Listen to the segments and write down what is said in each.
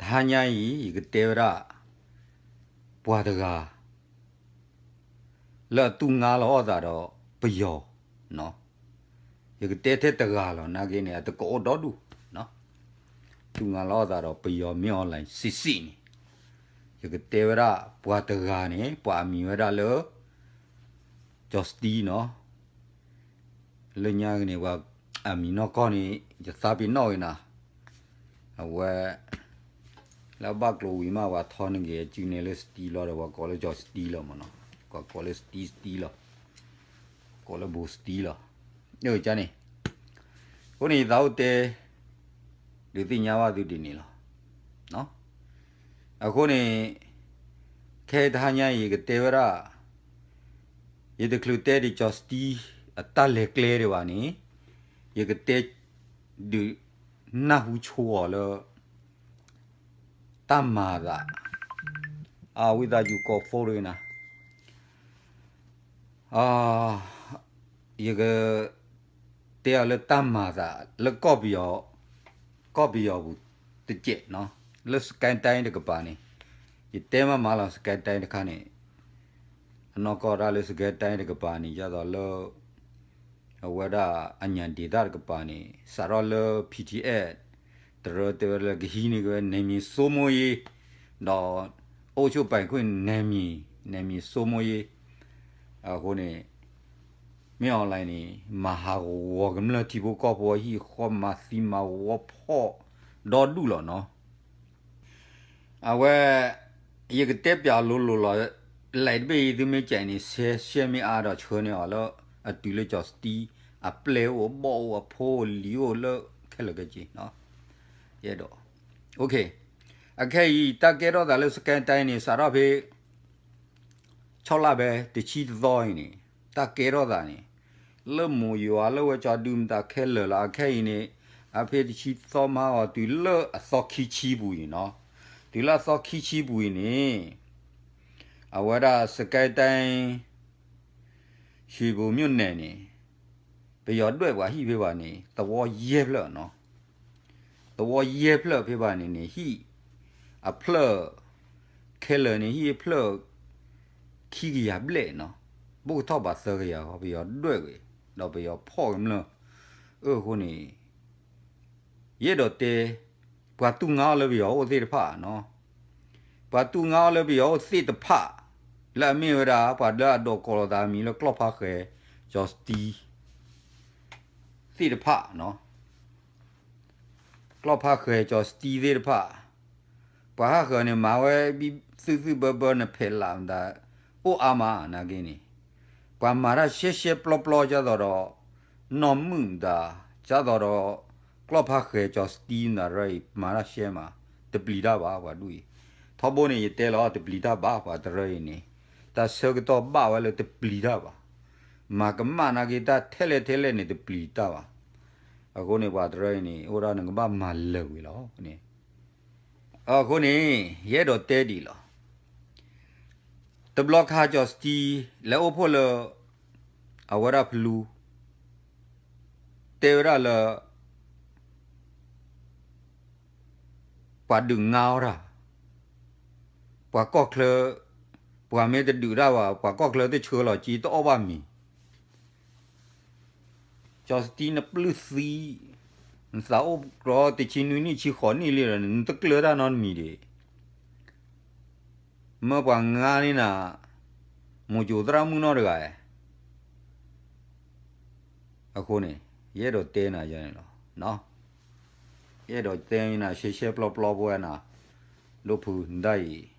တဟါညါအံၤ ယကတဲဝဲဒၣ် ပှၤတဂၤ လၢအတူၢ်ငါလီၤအီၣ်သးဒီးပယီၤ, ယကတဲထဲတဂၤလီၤ နာ်က့န့ၣ် အတကအိၣ်ဒီဒူၣ်, တူၢ်ငါလီၤအီၣ်သးဒီးပယီၤ မင်းအောင်လှိုင် စံးစံးန့ၣ်, ယကတဲဝဲဒၣ်ပှၤတဂၤန့ၣ် ပှၤအမံၤဝဲဒၣ်လၢ ကၠီၤစတံနီၤ, လၢညါက့န့ၣ် ပှၤအမံၤနီၢ်ကီၢ်န့ၣ် ယသးပ့ၤနီၣ်က့ၤနၤ, အဝဲ လၢအဘၣ်ကျိၤဝံၤမး ပှၤထီန့ၢ်က့ၤအစုန့ၣ်လၢစတံလီၤဒီး ပှၤကိးလၢကၠီၤစတံလီၤမ့ၢ်နီၤ, ပှၤကိးလၢစတံစတံလီၤ, ကိးလၢဘိၤစတံလီၤ, န့ၣ်န့ၣ်, အဃိန့ၣ် ယသးအိၣ်တဲ ဒုးသ့ၣ်ညါဘၣ်သုဒ်န့ၣ်လီၤ. အဃိန့ၣ် ခဲအံၤတဟါညါအံၤ ယကတဲဝဲဒၣ် ယတချုးတဲဒံးကၠီၤစတံ အတၢ်လဲၤကျဲဒံးဘၣ်န့ၣ် ယကတဲဒုးနၢ်ဟူဆိအီၤလၢ တၢ်မၤသး, အဝံသးစူၤကိး phone ဒ်နၤ, ယကတဲအီၤလၢတၢ်မၤသးလၢကီၢ်ပယီၤ, ကီၢ်ပယီၤပူၤတစဲးနီၤ, လၢ စကဲတိုင်း တကပၤန့ၣ်, ယတဲမးမးလီၤ စကဲတိုင်း တခါန့ၣ်, အနီၢ်ကီၢ်ဒၣ်လၢ စကဲတိုင်း တကပၤန့ၣ် ယသိးလၢ အဝဲဒၣ်အညၣ်ဒ့ၣ်သၣ်တကပၤန့ၣ် စးထီၣ်လၢ P T S တရၢတဲဝဲလၢကဟံးန့ၢ်က့ၤဝဲ နယ်မြေစိုးမိုးရေး ဒီး အုပ်ချုပ်ပိုင်ခွင့်နယ်မြေ, နယ်မြေစိုးမိုးရေး, အဃိန့ၣ် မင်းအောင်လှိုင်န့ၣ် မၤဟးဂီၤကမျၢၢ်ထံဖိကီၢ်ဖိအဟံၣ်ဃီ မၤသံမၤဝီဖီၣ်ဒီဒူၣ်လီၤနီၤ. အဝဲ ယကတဲပၠးလိၤလိၤလီၤ, လဲၤတဘ့ၣ်အံၤ သုမ့ၢ်ကဲးန့ၣ် ရှဲရှဲမ့ၢ်အါဒီးဆှၢန့ၢ်အီၤလၢ အတုၤလၢကၠီၤစတံ အပျဲၢ်အိၣ် အဘီၣ်အိၣ် အဖိအိၣ် လံၤအိၣ်လၢခဲလၢာ်ခဲဆ့နီၤ, ယအဲၣ်ဒိး, အခဲအံၤ တၢ်ကဲထီၣ်သးလၢ စကဲတိုင်း န့ၣ် စးထီၣ်ဖဲ ဆီလၢ်ဖဲတဆံတသီအံၤန့ၣ် တၢ်ကဲထီၣ်သးန့ၣ် လၢမိၢ်ယွၤလၢဝဲကၠီၤဒုမတၤခဲလၢာ်လီၤ. အခဲအံၤန့ၣ် အဖဲတဆံသီမးအီၤ တုၤလၢအသီခံဆံပူၤအံၤနီၤ, တုၤလၢအသီခံဆံပူၤအံၤန့ၣ် အဝဲဒၣ် စကဲတိုင်း ရွှေဘိုမြို့နယ် န့ၣ် ပယီၤဒွဲၣ်ပှၤဟံၣ်ဖဲဘၣ်န့ၣ် သဝီယဲၢ်ဖျၢၣ်နီၤ, သဝီယဲၢ်ဖျၢၣ်ဖဲဘၣ်န့ၣ်န့ၣ် ဟံၣ်အဖျၢၣ် ခဲလၢာ်န့ၣ် ဟံၣ်အဖျၢၣ် ခံကယၤဘျဲၣ်နီၤ, ဘိၣ်ကထီၣ်ဘၣ်သၢကယၤဃီ ပယီၤဒွဲၣ်ဝဲ ဒီးပယီၤဖီၣ်ကမျၢၢ်, အဃိန့ၣ် ယအဲၣ်ဒိးတဲ ပှၤတူၢ်ငါအီၤလၢပယီၤအိၣ်သ့ၣ်တဖၣ်နီၤ, ပှၤတူၢ်ငါအီၤလၢပယီၤအိၣ်သ့ၣ်တဖၣ် လၢအမ့ၢ်ဝဲဒၣ် ပှၤလၢအဒိးကိးလိာ်သးအမံၤလၢ ကျီၢ်ဖါဃဲၤ ကၠီၤစတံ သ့ၣ်တဖၣ်နီၤ, ကျီၢ်ဖါဃဲၤ ကၠီၤစတံ သ့ၣ်တဖၣ် ပှၤဟးဃၢၤန့ၣ် မၤဝဲဘံသုသုဘၢဘၢ နဖဲးလးမတၤ အိၣ်အါမးနာ်က့န့ၣ်, ပှၤမၤတၢ်ရှဲရှဲပျီပျီ ဒ်သိးဒီး နီၢ်မုၣ်မတၤ ဒ်သိးဒီး ကျီၢ်ဖါဃဲၤ ကၠီၤစတံ မတၤရၢအံၤ မၤတၢ်ရှဲမး တပျံၤတၢ်ဘၣ် ပှၤဒူၣ်အံၤ, ထီဘိန့ၣ် ယတဲလီၤ တပျံၤတၢ်ဘၣ် ပှၤတရၢအံၤန့ၣ်, တၢ်ဆၢကတီၢ်ဘၣ်ဝဲလၢတပျံၤတၢ်ဘၣ်, မၤကမၣ်နာ်က့ တၢ်ထဲလဲၣ်ထဲလဲၣ်န့ၣ် တပျံၤတၢ်ဘၣ်, အဃိန့ၣ် ပှၤတရၢအံၤန့ၣ် အိၣ်ဒၣ်နကဘၣ်မၤလၢာ်ကွံာ်လီၤန့ၣ် အဃိန့ၣ် ယအဲၣ်ဒိးတဲဒ်အံၤလီၤ. တဘျီခါ ကၠီၤစတံ လဲၤအိၣ်ဖှိၣ်လၢ အဝဲဒၣ်ဖလူ တဲဝဲဒၣ်လၢ ပှၤဒုးငါအီၣ်တၢ်, ပှၤကီၢ်ချၢ, ပှၤမ့ၢ်တဒုးတၢ်ဘၣ် ပှၤကီၢ်ချၢတဆှၢလီၤက့ တအီၣ်ဘၣ်မံၤ ကၠီၤစတံ နပျုၢ်သံ, နသးအိၣ်ကြီတဆံနွံနံၣ်ဆံဃိးနံၣ်လံဒီး နတကျၢၤတၢ်နီတမံၤဒံး, မၢပှၤငါန့ၢ်နၤ, မိၢ်ကၠိသရၣ်မုၣ်နီတဂၤဧါ. အဃိန့ၣ် ယအဲၣ်ဒိးတဲနၤယၤန့ၣ်လီၤ. ယအဲၣ်ဒိးတဲနၤရှဲရှဲပျီပျီ ပဝဲနၤ, ဒိၣ်ဖုနဒၣ်အံၤ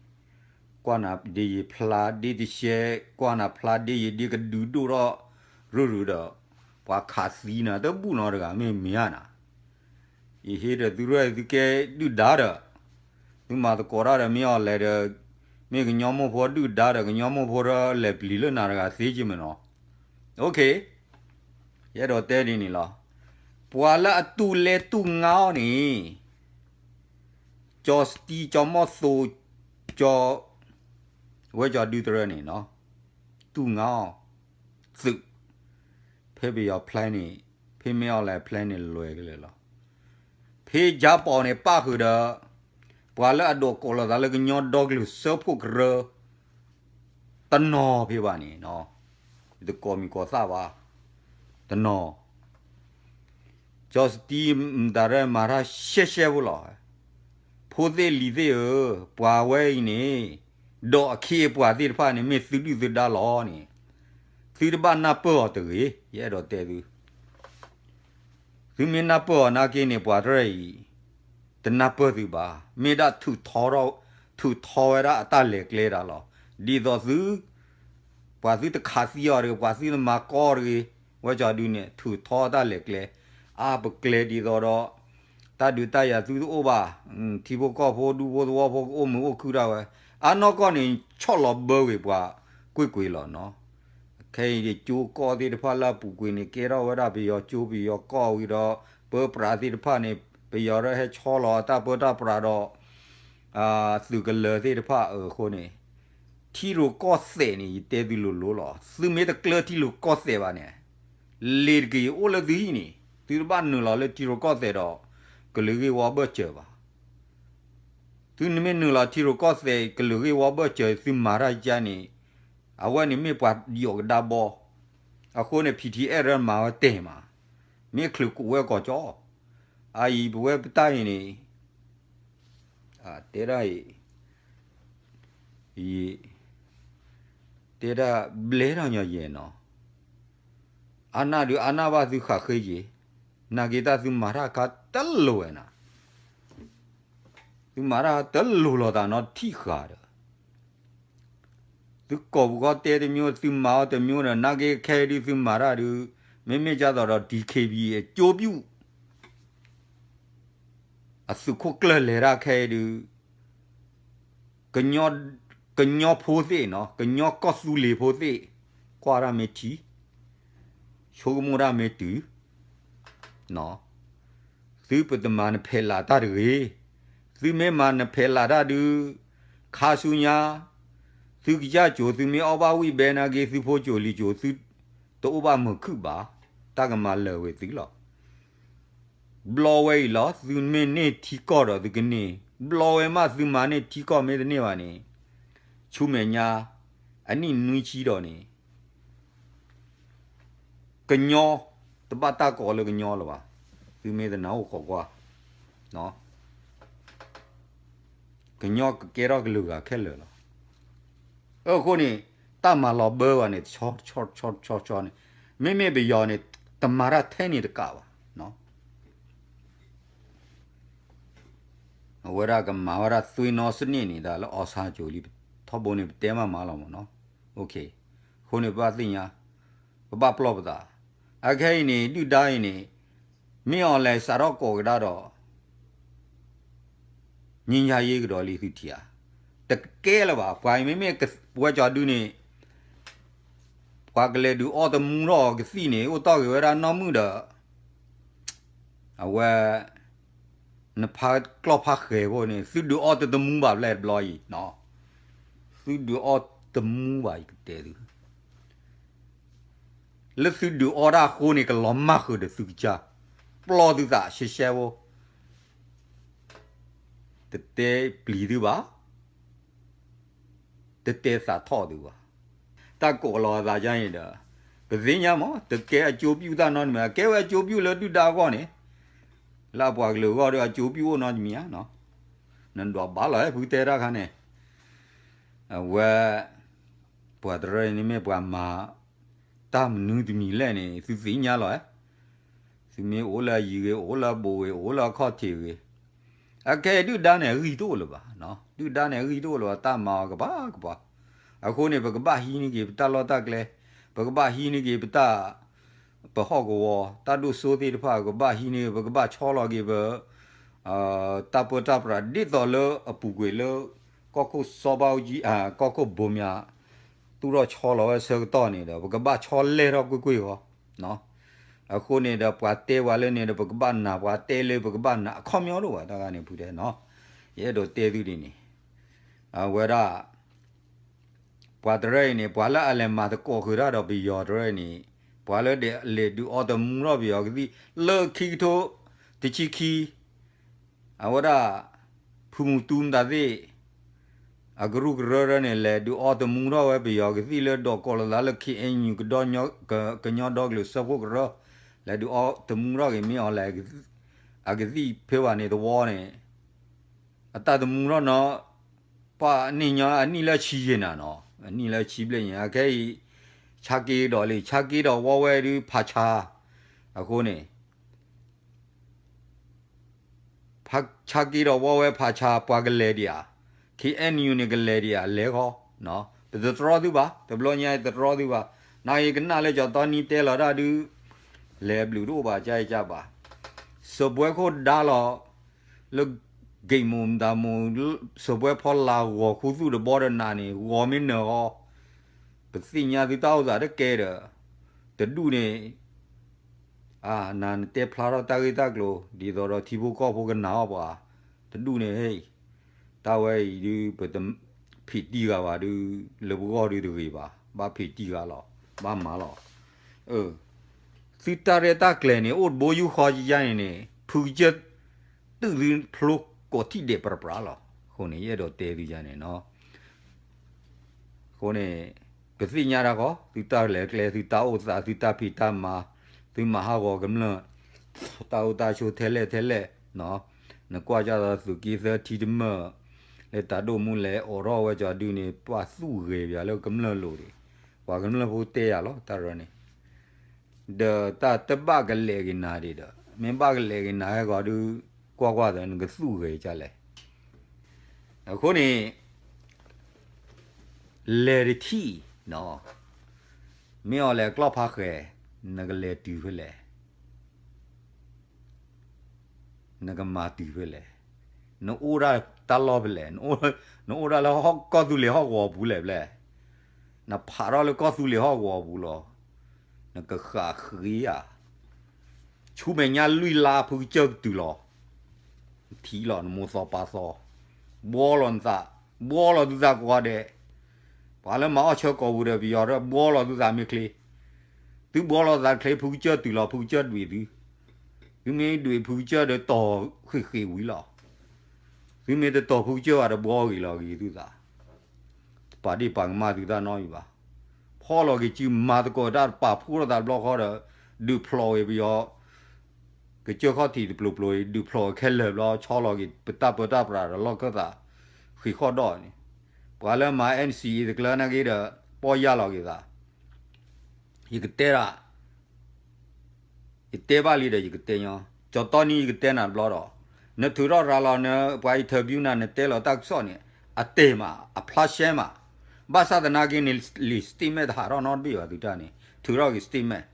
ကွၢ်နၤဒ်ယဖျါဒ်တရှဲ, ကွၢ်နၤဖျါဒ်ယဒ်ကဒုးဒိၣ်ထီၣ်ရုၢ်ရုၢ်ဒီး ပှၤခးသံနၤတဘူၣ်နီတဂၤ မ့ၢ်မ့ၢ်ဧါနၤ. ယဟ့ၣ်ဒီးသုရဲၣ်သုကဲဒုၣ်ဒါဒီး, သုမၤသကိးတၢ်ဒီးမ့ၢ်အီၤလဲၤဒီး, မ့ၢ်ကညီမိၢ်ဖိဒုၣ်ဒါဒီး ကညီမိၢ်ဖိဒီးလဲၤပျံၤလၢနၤတဂၤသ့က့မ့ၢ်နီၤ. ယအဲၣ်ဒိးတဲဒ်န့ၣ်လီၤ. ပှၤလၢအတူၢ်လဲတူၢ်ငါအီၤန့ၣ် ကၠီၤစတံ ကၠီၤမီၢ်သိ ကၠီၤ ဝဲကၠီၤဒုတရၢန့ၣ်နီၤ, တူၢ်ငါအီၤသုး, ဖဲပယီၤ plan န့ၣ်, ဖဲမ့ၢ်အီၤလဲၤ plan န့ၣ်လွဲၢ်ကလဲာ်လီၤ. ဖဲကၠါပီၤန့ၣ် ပၣ်ဃုာ်ဒီး ပှၤလၢအဒိးကိးလီၤသးလၢကညီဒီကလုာ်စၢဖှိၣ်ကရၢ တနီၤဖဲဘၣ်န့ၣ်, ယတကိးမံၤကိးသၣ်ဘၣ်, တနီၤ, ကၠီစတံမတၤရဲမၤတၢ်ရှဲရှဲဖိလီၤ. ဖိသ့ၣ်လံၤသ့ၣ်ဧၢ, ပှၤဝဲအံၤန့ၣ်, ဒီးအခ့အပှၤသ့ၣ်တဖၣ်န့ၣ် မ့ၢ်သုဒုၣ်သုဒါလီၤန့ၣ်, သုတဘၣ်နၢ်ပၢၢ်အီၤတဂ့ၤ, ယအဲၣ်ဒိးတဲသု သုမ့ၢ်နၢ်ပၢၢ်အီၤနာ်က့န့ၣ် ပှၤတရၢအံၤ တနၢ်ပၢၢ်သုဘၣ်. မ့ၢ်ဒၣ်ထုးထီထီၣ်, ထုးထီဝဲဒၣ်အတၢ်လဲၤကျဲတၢ်လီၤ. ဒ်သိးသု, ပှၤသုတခးသံအီၤတဂ့ၤ, ပှၤသုတမၤကီတဂ့ၤ, ဝဲကၠီဒုန့ၣ် ထုးထီတၢ်လဲၤကျဲ, အါပကျဲဒ်သိးဒီး တၢ်ဒုးတၢ်ယၤသုတအိၣ်ဘၣ်, ထံဖိကီၢ်ဖိဒူဖိသဝီဖိကအိၣ်မုာ်အိၣ်ခုၣ်ဒၣ်ဝဲ, အါနီၢ်ကီၢ်န့ၣ် ဆီၣ်လီၤဘၢကွံာ်ပှၤကွ့ၢ်ကွ့ၢ်လီၤနီၤ. ခဲအံၤဒ်ကၠိကီၢ်သ့ၣ်တဖၣ်လၢအပူၤကွံာ်န့ၣ် ကဲထီၣ်ဝဲဒၣ်ပယီၤကၠိပယီၤကီၢ်ဝံၤဒီး ပၢပြးသ့ၣ်တဖၣ်န့ၣ် ပယီၤရၢဟဲဆီလီၤအတၢ်ပၢတၢ်ပြးဒီး သုးကလၢၤသ့ၣ်တဖၣ်အဃိန့ၣ်, ထံရူၢ်ကီၢ်သဲးန့ၣ် ယတဲသုလိၤလိၤလီၤ. သုမ့ၢ်တကျၢထံရူၢ်ကီၢ်သဲးဘၣ်န့ၣ်, လ့ၤတက့ၤအိၣ်လၢသုဟံၣ်န့ၣ် သုတဘၣ်နုာ်လီၤလၢထံရူၢ်ကီၢ်သဲးဒီး ကလုာ်ဂ့ၢ်ဝီဘၢၣ်စၢၤဘၣ်. သုမ့ၢ်နုာ်လီၤထံရူၢ်ကီၢ်သဲး ကလုာ်ဂ့ၢ်ဝီဘၢၣ်စၢၤ သုမၤတၢ်ယါန့ၣ်, အဝဲန့ၣ်မ့ၢ်ပှၤယိးကဒါဘီ, အဃိန့ၣ် ဖံထံအဲၣ်ရၢမၤဝဲတဲာ်မး, မ့ၢ်ချုးကိးဝဲကီၢ်ကၠီ, အအံၤပဝဲပတၢ်အံၤန့ၣ်, တဲဒၣ်အံၤ, ယ, တဲဒၣ်ဘျဲထီၣ်ညီယဲၢ်နီၤ, အါနၢ်ဒုးအါနၢ်ဘၣ်သုဃၣ်ဃ့ယဲၢ်, နာ်က့တၢ်သုမၤတၢ်ခါတလိၤဝဲနၤ, သုမၤတၢ်တလိၤလိာ်သးနီတထံၣ်ဃာ်ဒီး သုကိးပူၤဃီတဲတမျိုး သုမၤအီၤတမျိုးဒီး နာ်က့ခဲအံၤဒုးသုမၤတၢ်ဒုး, မ့မ့ၢ်ဒ်သိးဒီး DKBA အကျိုးပြု အသုးခိၣ်ကျၢၢ်လဲၤတၢ်ခဲအံၤဒုး, ကညီဖိသ့ၣ်နီၤ, ကညီကီၢ်သူလ့ၤဖိသ့ၣ်, ကွၢ်တၢ်မ့ၢ်ထံ, ဆိကမိၣ်တၢ်မ့ၢ်တုၤ, သုပတမၤနဖဲးလးတၢ်တဂ့ၤ, သုမ့ၢ်မၤနဖဲးလးတၢ်ဒုး, ခါဆူညါ, သုကစၢ်ကိၤ သုမ့ၢ်အီၣ်ဘၣ်ဝံၣ်ဘဲနာ်က့ သုဖိကိၤလံၤကိၤ သုတအိၣ်ဘၣ်မုာ်ခုၣ်ဘၣ်, တၢ်ကမၤလၢာ်ဝဲသုလီၤ. ဘျီဝဲအံၤလီၤ သုမ့ၢ်န့ၢ်ထံကီၢ်ဒီးသုကန့ၢ်, ဘျီဝဲမးသုမၤန့ၢ်ထံကီၢ်မ့ၢ်တန့ၢ်ဘၣ်န့ၣ်, ဆူမဲာ်ညါ, အနံၣ်နွံဆံဒီးန့ၣ် ကညီ, တဘၣ်တၢ်ကိးလၢကညီလၢၤဘၣ်, သုမ့ၢ်တနာ်အိၣ်ခိးကွၢ်, ကညီကကဲထီၣ်ကလုာ်ဂၤခဲလၢာ်လီၤ. အဃိန့ၣ်, တၢ်မၤလီၤဘၢဘၣ်န့ၣ် တဆီဆီဆီဆီန့ၣ်, မ့မ့ၢ်ပယီၤန့ၣ်, တမၤတၢ်ထဲန့ၣ်တကးဘၣ် အဝဲဒၣ်ကမၤဝဲဒၣ်သွ့ၣ်နီသန့ၣ်န့ၣ် ဒ်လၢအီၣ်ဆၣ်ကၠိလံ, ထီဘိန့ၣ် ပတဲမးမးလီၤမးနီၤ. အဃိန့ၣ် ပဘၣ်သ့ၣ်ညါ, ပဘၣ်ပျီၢ်ပသး, အခဲအံၤန့ၣ် ဒုၣ်ဒါအံၤန့ၣ်, မ့ၢ်အီၤလဲၤစးထီၣ်ကိးကဒါဒီး ငြိမ်းချမ်းရေးကဒီးလံသုထံၣ်ဧါ, တကဲလၢၤဘၣ်, ပှၤအံၤမ့မ့ၢ်ပဝဲကၠီဒုန့ၣ် ပှၤကလဲၤဒုးအီၣ်တမူထီၣ်ကသံၣ်န့ၣ် အိၣ်တီၢ်က့ၤဝဲဒၣ်နီၢ်မုၣ်ဒီး အဝဲ နဖးကျီၢ်ဖးဃဲၤဖိန့ၣ် သုဒုးအီၣ်တတမူဘၣ်ဖဲတဘျီအံၤ, သုဒုးအီၣ်တမူဘၣ်အံၤကတဲသု, လၢသုဒုးအီၣ်တၢ်အဃိန့ၣ် ကလီၤမၢ်ဃုာ်ဒီးသုကစၢ်, ပျီၢ်သုသးရှဲရှဲဖိ, တတဲပျံၤသုဘၣ် တတဲသးထီၣ်သုဘၣ်. တၢ်ကိးလီၤအသးဒ်အံၤဒီး, ပသ့ၣ်ညါမး တကဲအကျိုးပြုတၢ်နီတမံၤ, အကဲဝဲအကျိုးပြုလၢဒုၣ်ဒါအဂီၢ်န့ၣ်, လၢအပှၤကလုာ်အဂီၢ်ဒီးအကျိုးပြုအိၣ်နီတမံၤဧါ, နဒွးဘၣ်လီၤ ဖုတဲတၢ်ခါန့ၣ်, အဝဲ ပှၤတရၢန့ၣ်မ့ၢ်ပှၤမၤ တၢ်မနုၤတမံၤလဲၣ်န့ၣ် သုသ့ၣ်ညါလီၤ, သုမ့ၢ်အိၣ်လၢအယံၤဂ့ၤ အိၣ်လၢအဘူးဂ့ၤ အိၣ်လၢအခီၣ်ထံးဂ့ၤ, အခဲအံၤဒုၣ်ဒါန့ၣ်အဂံၢ်တအိၣ်လၢၤဘၣ်, ဒုၣ်ဒါန့ၣ်အဂံၢ်တအိၣ်လၢၤဘၣ် တၢ်မၤအီၤကပၤကပၤ, အဃိန့ၣ် ပကဘၣ်ဟံးန့ၢ်က့ၤပတၢ်လီၢ်တၢ်ကျဲ, ပကဘၣ်ဟံးန့ၢ်က့ၤပတၢ် ပဟီၣ်ကဝီၤ တၢ်ဒိၣ်စိသ့ၣ်တဖၣ် ပကဘၣ်ဟံးန့ၢ် ပကဘၣ်ဆီလီၤက့ၤပ တၢ်ပၢတၢ်ပြးဒ်သိးလၢအပူၤကွံာ်လၢ ကီၢ်ခိၣ်စီၤဘးအူကၠံ ကီၢ်ခိၣ်ဘိမၠး သူၣ်ထီၣ်ဆီလီၤဝဲဆၢကတီၢ်န့ၣ်ဒီး ပကဘၣ်ဆီလဲၢ်ထီၣ်ကွ့ၢ်ကွ့ၢ်ဃီ, အဃိန့ၣ်ဒီး ပှၤတဲပှၤလၢန့ၣ်ဒီး ပကဘၣ်နာ် ပှၤတဲလၢပကဘၣ်နာ် အခီပညီတအိၣ်ဘၣ် တၢ်ဂၤန့ၣ်ဖုတဲနီၤ, ယအဲၣ်ဒိးတဲသုဒ်န့ၣ်, အဝဲဒၣ် ပှၤတရၢအံၤန့ၣ် ပှၤလၢအလဲၤမၤသကိးဃုာ်တၢ်ဒီးပယီၤတရၢအံၤန့ၣ်, ပှၤလၢလဲၤဒုးအီတမူထီၣ်ပယီၤကသံၣ် လၢခံကထိတဆံခံ, အဝဲဒၣ် ဖု ဖုမူတူမတၤသ့ၣ် အကရူၢ်ကရၢန့ၣ် လဲၤဒုးအီတမူထီၣ်ဝဲပယီၤကသံၣ်လၢဒိးကိးလိာ်သးလၢ ခ့ၣ်အဲၣ်ယူၣ် ကညီဒီကလုာ်စၢဖှိၣ်ကရၢ, လဲၤဒုးအီတမူထီၣ်က့ၤမ့ၢ်အီၤလဲၣ်, အကသံၣ်ဖဲဘၣ်န့ၣ်တဝီန့ၣ် အတၢ်တမူထီၣ်နီၤ, ပှၤန့ၣ်ညီအနံၣ်လၢဆံယံၤနၤနီၤ, အနံၣ်လၢဆံဘျဲၣ်ညါ ခဲအံၤ ဆါက့ဒီးလံ, ဆါက့ဒီးဝီဝဲဒုးဖးဆါ, အဃိန့ၣ် ဆါက့ဒီးဝီဝဲဖးဆါ ပှၤကလဲၤဒံးဧါ, ခ့ၣ်အဲၣ်ယူၣ်န့ၣ်ကလဲၤဒံးဧါ လဲၤဃီ, ပတတြီသုဘၣ်, တဘျီညါတတြီသုဘၣ်, နာ်က့ကနၣ်လၢကၠီတီနံတဲလီၤတၢ်ဒုး လဲၤဘျုးတအိၣ်ဘၣ် ကၢ်အံၤကၢ်ဘၣ်, စၢၤပှဲၤခိၣ်ဒါလီၤ လၢ ဂ့ၢ်မိၢ်မတၤမိၢ် စၢၤပှဲၤဖီလာ်ဂီၤခူသူၣ်တဘီဒီးနၤန့ၣ် ဂီၤမ့ၢ်နၢၤဃီ, ပသ့ၣ်ညါသုတၢ်အိၣ်သးတကဲဒီး, တဒူၣ်န့ၣ် အနၤနတဲဖျါထီၣ်တၢ်ဂ့ၢ်တၢ်ကျိၤ ဒ်သိးဒီးထံဖိကီၢ်ဖိကနာ်အီၤပှၤ, တဒူၣ်န့ၣ် တၢ်ဝဲအံၤဒုး ပတဖံးတံၢ်ဂၤဘၣ်ဒုး လၢပဂီၢ်ဒုးတဂ့ၤဘၣ်, ဘၣ်ဖံးတံၢ်ဂၤလီၤ, ဘၣ်မၤလီၤ. သုတၢ်ရဲၣ်တၢ်ကျဲၤန့ၣ် အိၣ်တဘိယူၢ်ဃီယါန့ၣ်န့ၣ် ဖုကစၢၢ် တုာ်သုဖျိကိးထံၣ်ဒဲးပြးပြးလီၤ. အဃိန့ၣ် ယအဲၣ်ဒိးတဲသုယါန့ၣ်နီၤ အဃိန့ၣ် ပသ့ၣ်ညါတၢ်ဃီ သုတၢ်လဲၤကျဲ သုတၢ်အိၣ်သး သုတၢ်ဖံးတၢ်မၤ သုမၤဟးဂီၤကမျၢၢ် တၢ်အိၣ်တၢ်ဆိးထဲလဲၣ်ထဲလဲၣ်, နကွၢ်ကၢ်သိးသုးက့သၢထံတမၢၢ် လၢတၢ်ဒိၣ်မူလဲၤအိးထီၣ်ဝဲကၠီဒုန့ၣ် ပှၤသူၣ်ဂ့ၤပယီၤလၢကမျၢၢ်လိၤဒံး, ပှၤကမျၢၢ်ဖိတဲယၤလီၤ တၢ်ရၢန့ၣ် ဒီးတၢ်တဘၣ်ကလဲာ်က့ၤနၤဒံးဒီး မ့ၢ်ဘၣ်ကလဲာ်က့ၤနၤဟဲဂီၤဒုး ကွၢ်ကွၢ်သး နကသူၣ်ဂ့ၤကလဲၣ်. အဃိန့ၣ် လဲၤတထံၣ်, မ့ၢ်အီၤလဲၤကျီၢ်ဖးဃဲၤ နကလဲၤတုၤဖဲလဲၣ် နကမၤတုၤဖဲလဲၣ်, နအိၣ်ဒၣ်တၢ်လီၢ်ဖဲလဲၣ်, နအိၣ်ဒၣ်လၢကီၢ်သူလ့ၤဟီၣ်ကဝီၤပူၤလဲၣ်ဖဲလဲၣ်, နဖးထီၣ်လၢကီၢ်သူလ့ၤဟီၣ်ကဝီၤပူၤလီၤ, နကဃးဃ့ဧါ, ဆူမဲာ်ညါလွံၢ်လါဖုကစၢၢ်ကတုၤလီၤ, နထံၣ်လီၤနမိၢ်သီပၢ်သီ, ဘှီလီၤနသး, ဘှီလီၤသုသးကိးဂၤဒဲး, ပှၤလၢမၤအီၣ်ဆၢကိာ်ပူၤဒီးပယီၤဒီး ဘှီလီၤသုသးမ့ၢ်ချ့, သုဘှီလီၤသးချ့ ဖုကစၢၢ်တုၤလီၤ ဖုကစၢၢ်ဒွံးသု, သုမ့ၢ်ဒွံးဖုကစၢၢ်ဒီးတီၤဃ့ၣ်ဃ့ၣ်ဝံၤလီၤ, သုမ့ၢ်တတီၤဖုကစၢၢ်ဘၣ်ဒီးဘှီဂ့ၤလီၤဂ့ၤသုသး တပာ်ဒ့ၣ်ပာ်ကမၣ်သုတၢ်နီတမံၤဘၣ်. ဖီလီၤက့ၤစုမၤသကိးတၢ်တပာ်ဖှိၣ်ထီၣ်သးတဘျီဃီဒီး ဒုးဖျိးဝဲပယီၤ ကစၢၢ်ခီၣ်ထံးတပျိၤပျိၤအံၤ ဒုးဖျိးဝဲခဲလၢာ်ဘျီ ဆီလီၤက့ၤပတၢ်ပၢတၢ်ပြးဒီးလီၢ်ခၢၣ်သး ဃံးဃီၣ်ဒီးန့ၣ်, ပှၤလၢမၤ NCA တကျၢၤနာ်က့ဒီး ပီၢ်ယၢ်လီၤက့ၤသး ယကတဲဒၣ် ယတဲဘၣ်လံဒီးယကတဲညီ, ကၠီတီနံယကတဲနၤတဘျီဒီး, နထုးထီၣ်ရၤလီၤန ပှၤ interview နၤ နတဲလီၤတၢ်ကစီၣ်န့ၣ် အတဲာ်မး အဖျါရှဲမး, ဘၣ်ဆၣ်သနာ်က့န့ၣ် လံာ် statement တဟးထီၣ်နီတဘ့ၣ်ဘၣ်သုတၢ်န့ၣ် ထုးထီၣ်က့ၤ statement,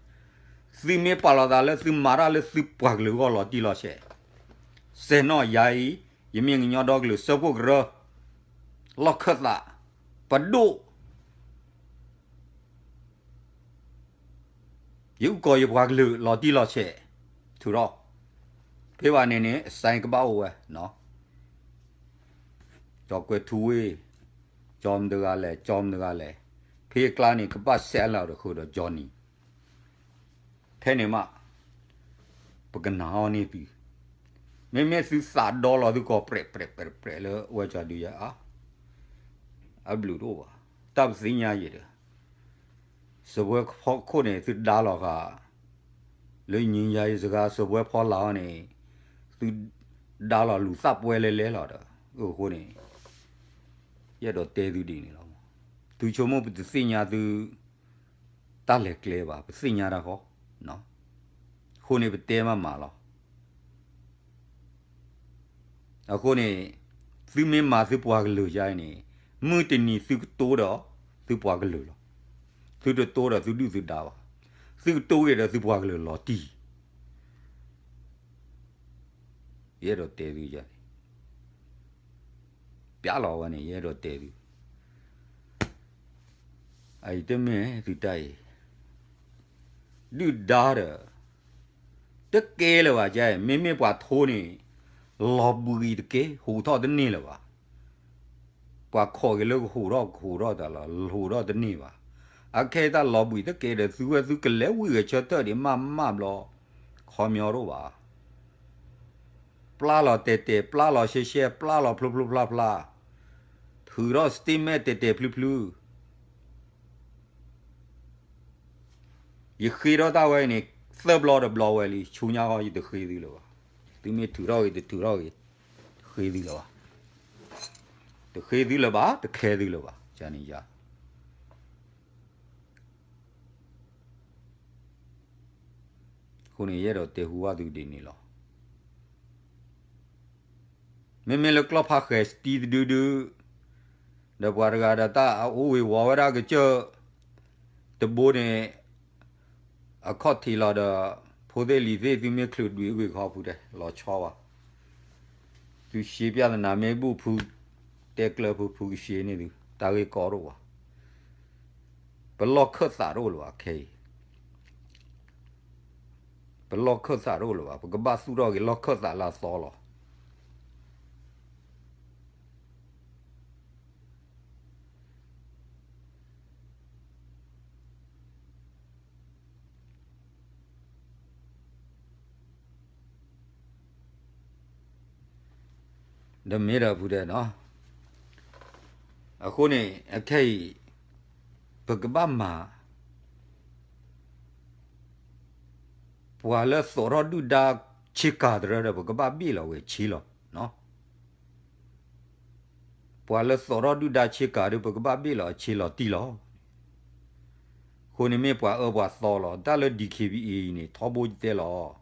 သုမ့ၢ်ပာ်လီၤသးလၢသုမၤတၢ်လၢသုပှၤကလုာ်အဂီၢ်လီၤတံၢ်လီၤဆဲး, စဲးနီၣ်ယၤအံၤ ယမ့ၢ်ကညီဒီကလုာ်စၢဖှိၣ်ကရၢ လီၢ်ခၢၣ်သး ပဒိၣ် ယအုၣ်ကီၤယပှၤကလုာ်လီၤတံၢ်လီၤဆဲး, ထုးထီၣ်, ဖဲဘၣ်န့ၣ်န့ၣ် အစဲကဘၣ်အိၣ်ဝဲ, ကၠီၤကွဲၤထူဝ့ၢ်, ကၠီမတဂၤလဲၣ်, ကၠီမတဂၤလဲၣ်, ဖဲအကျါန့ၣ် ကဘၣ်စဲလီၤဒီးဃုာ်ဒီး Johnny, ဖဲန့ၣ်မး ပကနၣ်အီၤန့ၢ်သု, မ့မ့ၢ်သုသးဒီလီၤသုကိးပြဲးပြဲးပြဲးပြဲးလၢဝဲကၠီဒုယၤအါ, အဘျုးတအိၣ်ဘၣ်, တၢ်ပသ့ၣ်ညါယံၤဒီး စၢၤပှဲၤဖီခိၣ်န့ၣ် သုဒါလီၤဃာ်, လၢညံယၤအံၤစဂၤ စၢၤပှဲၤဖီလာ်အီၤန့ၣ် သုဒါလီၤလူၤသးပှဲၤလဲၤလဲၤလီၤဒီး အဃိန့ၣ် ယအဲၣ်ဒိးတဲသုဒ်န့ၣ်လီၤ. သုဆိကမိၣ်ပတသ့ၣ်ညါသု တၢ်လဲၤကျဲဘၣ် ပသ့ၣ်ညါတၢ်ဃီ, အဃိန့ၣ်ပတဲမးမးလီၤ. အဃိန့ၣ် သုမ့ၢ်မၤသုပှၤကလုာ်ယါအံၤန့ၣ် မုၢ်တနံၤသုကတိၤဒီး သုပှၤကလုာ်လီၤ. သုတတိၤဒီးသုဒုၣ်သုဒါဘၣ်. သုကတိၤက့ၤဒီးသုပှၤကလုာ်လီၤတံၢ်. ယအဲၣ်ဒိးတဲသုယါန့ၣ် ပျဲလီၤဝဲန့ၣ် ယအဲၣ်ဒိးတဲသု အအံၤတမ့ၢ်သုတၢ်အံၤ ဒုၣ်ဒါဒီး တကဲလၢၤဘၣ်ကဲ မ့မ့ၢ်ပှၤထိန့ၣ် လီၤဘှံးတကဲ ဟူးထီၣ်တန့ၢ်လၢၤဘၣ်. ပှၤခိးက့ၤလၢကဟူးထီၣ်ကဟူးထီၣ်တၢ်လီၤ ဟူးထီၣ်တန့ၢ်ဘၣ်. အခဲအံၤတၢ်လီၤဘှံးတကဲဒီး သုဝဲသုကလဲၤဝံၤဂဲၤဆၢထၢၣ်ဒံးမးမးဘျီ ခီပညီတအိၣ်ဘၣ်. ပျၢ်လီၤတဲာ်တဲာ် ပျၢ်လီၤရှဲရှဲ ပျၢ်လီၤဖျိဖျိဖျါဖျါ, ထုးထီၣ် statement တဲာ်တဲာ်ဖျုဖျု ယဃ့ထီၣ်တၢ်ဝဲအံၤန့ၣ် သၢဘျီတဘျီဝဲလံ ဆူညါဃီယတဃ့သုလၢၤဘၣ်, သုမ့ၢ်ထုးထီၣ်ဂ့ၤ တထုးထီၣ်ဂ့ၤ, တဃ့သုလၢၤဘၣ်, တဃ့သုလၢၤဘၣ် တခဲသုလၢၤဘၣ် ယၤန့ၣ်ယၤ အဃိန့ၣ် ယအဲၣ်ဒိးတဲဟူဘၣ်သုဒ်န့ၣ်လီၤ. မ့မ့ၢ်လၢကျီၢ်ဖးဃဲၤစတံတဒုဒု, ဒီးပှၤတဂၤဒီးတၢ်အအိၣ်ဝ့ၤဝီၤဝဲဒၣ်ကစၢၢ်တဘိန့ၣ်, အခီၣ်ထံးလီၤဒီး ဖိသ့ၣ်လံၤသ့ၣ်သုမ့ၢ်ချုးဒွံးကွံာ်ခီဖုတဲ လီၤဆီဘၣ်, သုရှဲပျၢ်သနာ်မ့ၢ်ဘူၣ်ဖု, တဲကျၢၤဖုဖုကရှဲန့ၢ်သု, တၢ်ဂ့ၢ်ကီတအိၣ်ဘၣ်, ပလီၢ်ခၢၣ်သးတအိၣ်လၢၤဘၣ်ခဲအံၤ ပလီၢ်ခၢၣ်သးတအိၣ်လၢၤဘၣ်, ပကဘၣ်သူၣ်ထီၣ်က့ၤလီၢ်ခၢၣ်သးလၢအသီလီၤ. ဒီးမ့ၢ်ဒီးဖုဒဲးနီၤ, အဃိန့ၣ် အခဲအံၤ ပကဘၣ်မၤ ပှၤလၢသိးထီၣ်ဒုၣ်ဒါဆ့ကၤတရၢဒီး ပကဘၣ်ဘ့ၣ်လီၤဝဲဆ့လီၤ. ပှၤလၢသိးထီၣ်ဒုၣ်ဒါဆ့ကၤဒီး ပကဘၣ်ဘ့ၣ်လီၤအဆ့လီၤတံၢ်လီၤ. အဃိန့ၣ်မ့ၢ်ပှၤအၢပှၤသီလီၤ. တၢ်လၢ DKBA အံၤန့ၣ် ထီဘိယတဲလီၤ.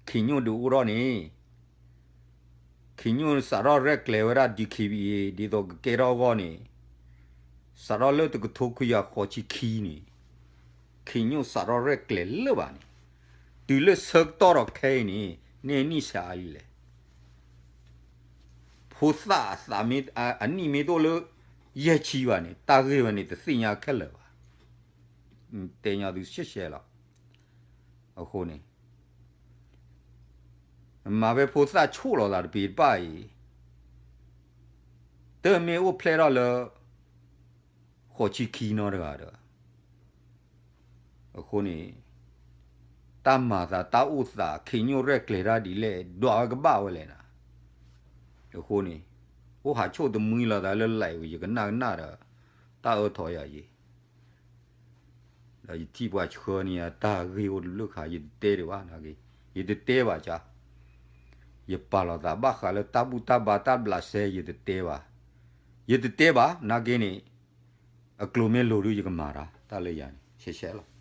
ခ့ၣ်ညိၣ်ဒုးအိၣ်ထီၣ်န့ၣ် ခ့ၣ်ညိၣ်စးထီၣ်ရဲၣ်ကျဲၤဝဲဒၣ် DKBA ဒ်သိးကကဲထီၣ်အဂီၢ်န့ၣ်, စးထီၣ်လၢတကထိခွံကယၤဃိးဆံခံန့ၣ်, ခ့ၣ်ညိၣ်စးထီၣ်ရဲၣ်ကျဲၤလၢၤဘၣ်န့ၣ်, တုၤလၢဆၢကတီၢ်ဒီးခဲအံၤန့ၣ် န့ၢ်နံၣ်ဆံးအါလံလဲၣ်. ဖိသၣ်အသးမ့ၢ် အနံၣ်မ့ၢ်တအိၣ်လၢ ယဲၢ်ဆံဘၣ်န့ၣ် တၢ်ဂ့ၢ်ဝဲန့ၣ် တသ့ၣ်ညါခဲလၢာ်ဘၣ်. တဲညီသုရှဲရှဲလီၤ. အဃိန့ၣ် မၤဖဲဖိသၣ်ဆိၣ်လီၤသးတပ့ၤတပၣ်အံၤ, တမ့ၢ်အိၣ်ဖျဲၣ်ထီၣ်လၢ ဃိးဆံခံနီတဂၤဒီး, အဃိန့ၣ် တၢ်မၤသးတၢ်အိၣ်သး ခ့ၣ်ညိၣ်ရဲၣ်ကျဲၤတၢ်ဒ်လဲၣ် ဒွးဝဲကဘၣ်ဝဲလဲၣ်နၤ. အဃိန့ၣ် အိၣ်ဟးဆိၣ်တမှံလီၤသးလၢ live ယကနၣ်ကနၣ်ဒီး တၢ်အၢထီၣ်ယၤယံၤ ဒီးယထံၣ်ပှၤဆှၢန့ၢ်ယၤတၢ်ဂ့ၢ်အိၣ်တဘျုးခါ ယတတဲဒံးဘၣ်နာ်က့, ယတတဲဘၣ်ကါ, ယပာ်လီၤသးဘၣ်ဃးလၢတၢ်ဘူၣ်တၢ်ဘါတၢ်ဘျးစဲ ယတတဲဘၣ်, ယတတဲဘၣ်နာ်က့န့ၣ်, အကျိၤမ့ၢ်လိၤဒုးယကမၤတၢ် တၢ်လၢယၤန့ၣ် ရှဲရှဲလီၤ.